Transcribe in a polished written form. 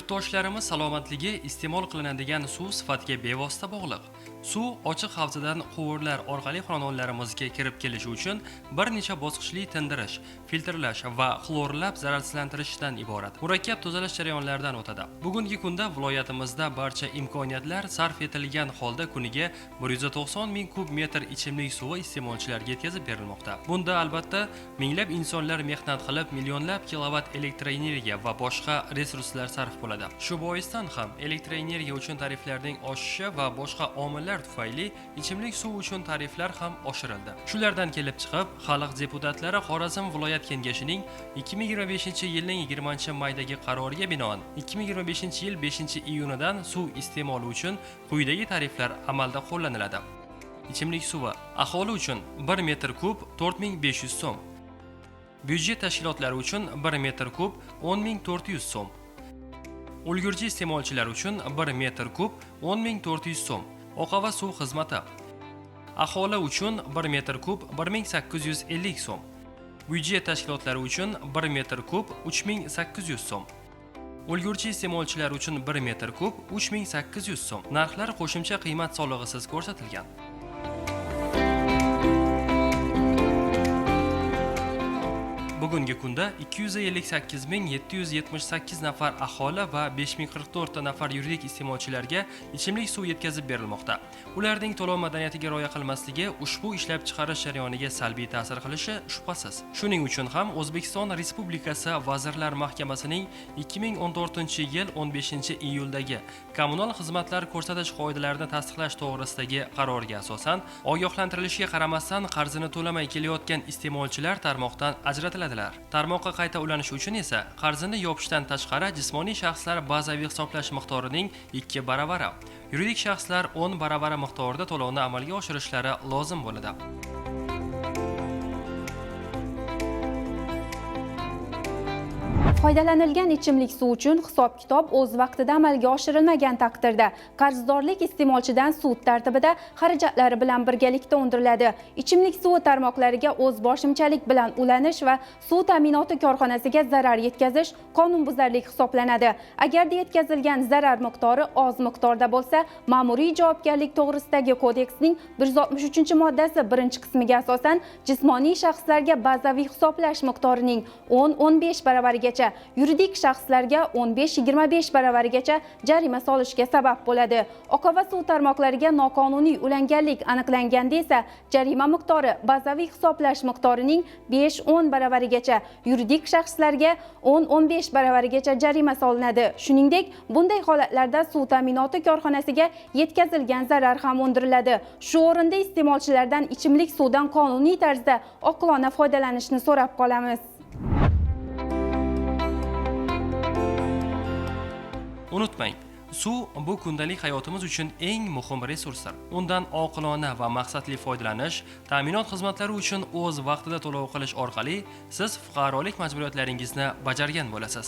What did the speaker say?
Yurtdoshlarimiz salomatligi iste'mol qilinadigan suv sifatiga bevosita bog'liq. Suv ochiq havzadan quvurlar orqali xonadonlarimizga kirib kelishi uchun bir necha bosqichli tindirish, filtrlash va xlorlab zararsizlantirishdan iborat murakkab tozalash jarayonlaridan o'tadi. Bugungi kunda viloyatimizda barcha imkoniyatlar sarf etilgan holda kuniga 190 ming kub metr ichimlik suvi iste'molchilarga yetkazib berilmoqda. Bunda albatta minglab insonlar mehnat qilib, millionlab kilovat elektroenergiya va boshqa resurslar sarf bo'ladi. Shu boisdan ham elektroenergiya uchun tariflarning oshishi va boshqa omillar tufayli ichimlik suvi uchun tariflar ham oshirildi. Shulardan kelib chiqib, xalq deputatlari Xorazm viloyat kengashining 2025-yilning 20-maydagi qaroriga binoan 2025-yil 5-iyunidan suv iste'moli uchun quyidagi tariflar amalda qo'llaniladi. Ichimlik suvi aholi uchun 1 metr kub 4500 so'm. Byudjet tashkilotlari uchun 1 metr kub 10400 so'm. Ulgurji iste'molchilar uchun 1 metr kub 10400 so'm. Oqova suv xizmati aholi uchun 1 metr kub 1850 so'm. Byudjet tashkilotlari uchun 1 metr kub 3800 so'm. Ulgurji iste'molchilar uchun 1 metr kub 3800 so'm. Narxlar qo'shimcha qiymat solig'isiz ko'rsatilgan. Bugungi kunda 258778 nafar aholi va 5044 ta nafar yuridik iste'molchilarga ichimlik suvi yetkazib berilmoqda. Ularning to'lov madaniyatiga rioya qilmasligi ushbu ishlab chiqarish jarayoniga salbiy ta'sir qilishi shubhasiz. Shuning uchun ham O'zbekiston Respublikasi Vazirlar Mahkamasining 2014-yil 15-iyuldagi kommunal xizmatlar ko'rsatish qoidalarini tasdiqlash to'g'risidagi qaroriga asosan ogohlantirilishiga qaramasdan qarzini to'lamay kelayotgan iste'molchilar tarmoqdan ajratiladilar. Tarmoqqa qayta ulanish uchun esa qarzini yopishdan tashqari jismoniy shaxslar bazaviy hisoblash miqdorining 2 baravari, yuridik shaxslar 10 baravari miqdorida to'lovni amalga oshirishlari lozim bo'ladi. Foydalanilgan ichimlik suvi uchun hisob-kitob o'z vaqtida amalga oshirilmagan taqdirda qarzdorlik iste'molchidan sud tartibida xarajatlari bilan birgalikda undiriladi. Ichimlik suvi tarmoqlariga o'z boshimchalik bilan ulanish va suv ta'minoti korxonasiga zarar yetkazish qonunbuzarlik hisoblanadi. Agarda yetkazilgan zarar miqdori oz miqdorda bo'lsa, ma'muriy javobgarlik to'g'risidagi kodeksning 163-moddasi 1-qismiga asosan jismoniy shaxslarga bazaviy hisoblash miqdorining 10-15 baravarigacha, yuridik shaxslarga 15-25 baravarigacha jarima solishga sabab bo'ladi. Oqova suv tarmoqlariga noqonuniy ulanganlik aniqlanganda esa jarima miqdori bazaviy hisoblash miqdorining 5-10 baravarigacha, yuridik shaxslarga 10-15 baravarigacha jarima solinadi. Shuningdek, bunday holatlarda suv ta'minoti korxonasiga yetkazilgan zarar ham undiriladi. Shu o'rinda iste'molchilardan ichimlik suvdan qonuniy tarzda oqilona foydalanishni so'rab qolamiz. Unutmang, suv bu kundalik hayotimiz uchun eng muhim resursdir. Undan oqilona va maqsadli foydalanish, ta'minot xizmatlari uchun o'z vaqtida to'lov qilish orqali siz fuqarolik majburiyatlaringizni bajargan bo'lasiz.